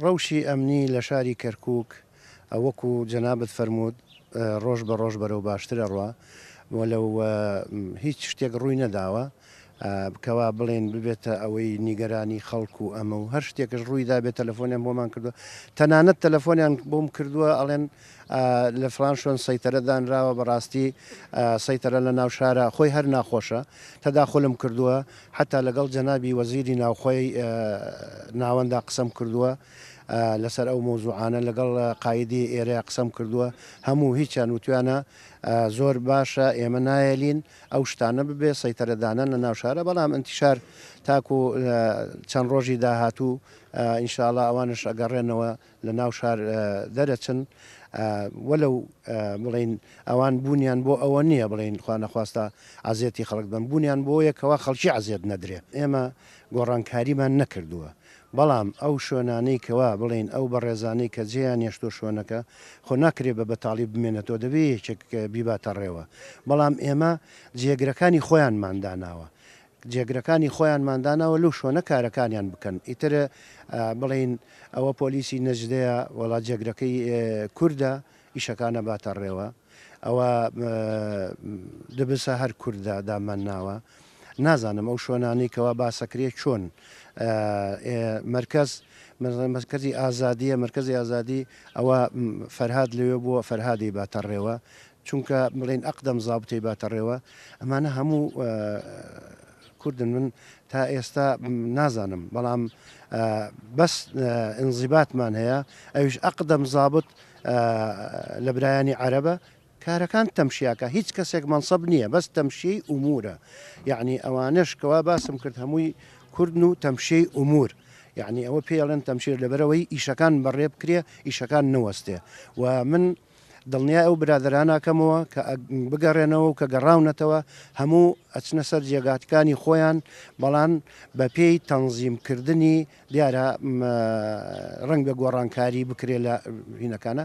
ڕەوشی ئەمنی لە شاری کەرکووک وەکو جەنابت فەرمووت ڕۆژ بە ڕۆژ بەرەو باشتر ئەڕوا و لەو هیچ شتێک ڕووی نەداوە کەوا بڵێن ببێتە ئەوەی نیگەرانی خەڵک و ئەمە و هەر شتێکش ڕووی دابێت تەلەفۆنیان بۆمان کردووە تەنانەت تەلەفۆنیان بۆم کردووە ئەڵێن لە فلان شوێن سەیتەرە دانراوە بەڕاستی سەیتەرە لە ناو شارە خۆی هەر ناخۆشە تەداخلم کردووە حەتا لەگەڵ جەنابی وەزیری ناوخۆی ناوەندا قسەم کردووە لەسەر ئەو مەوزوعانە لەگەڵ قایدی ئێرەیا قسەم کردووە هەموو هیچیان وتویانە زۆر باشە ئێمە نایەلین ئەو شتانە ببێ سەیتەرە دانان لە ناو شارە بەڵام ئینتیشار تاکو چەند ڕۆژی داهاتوو ئینشاءاللە ئەوانش ئەگەڕێنەوە لە ناو شار دەرەچن وەلەو بڵێین ئەوان بوونیان بۆ ئەوە نییە بڵێین خوا نەخواستە عەزێتی خەڵک بن بوونیان بۆیە کەوا خەڵکی عەزێت نەدرێ ئێمە گۆڕانکاریمان نەکردووە بەڵام ئەو شوێنانەی کەوا بڵێین ئەو بەڕێزانەی کە جێیان هێشتووە شوێنەکە خۆ ناکرێ بە بەتاڵی بمێنێتەوە دەبێ یەکێک بیباتە ڕێوە بەڵام ئێمە جێگرەکانی خۆیانمان داناوە جێگرەکانی خۆیانمان داناوە لەو شوێنە کارەکانیان بکەن ئیتر بڵێین ئەوە پۆلیسی نەجدەیە وەڵا جێگرەکەی کوردە ئیشەکانە باتە ڕێوە ئەوە دبسە هەر کوردە دامان ناوە نازانم ئەو شوێنانەی کەوا باسەکرێ چۆن مرکز مرکزی ئازادیە مرکزی ئازادی ئەوە فەرهاد لەوێ بووە فەرهادی باتە ڕێوە چونکە بڵێن ئەقدەم زابتەی باتە ڕێوە ئەمانە هەموو کوردن من تا ئێستا نازانم بەڵام بەس ئینزیباتمان هەیە ئەویش ئەقدەم زابت لە برایانی عەرەبە کارەکان تەمشیاکە هیچ کەسێک مەنسەب نییە بەس تەمشیەی ئومورە یعنی ئەوانەش کەوا باسم کرد هەمووی کوردن و تەمشیەی ئومور یعنی ئەوە پێڵێن تەمشیر لەبەرەوەی ئیشەکان بەڕێ بکرێ ئیشەکان نەوەستێ و من دڵنیای ئەو برادەرانە ئەکەمەوە کە بگەڕێنەوە و کە گەڕاونەتەوە هەموو ئەچنە سەر جێگاتکانی خۆیان بەڵام بەپێی تەنزیم کردنی دیارە ڕەنگە گۆڕانکاری بکرێ لە هینەکانە.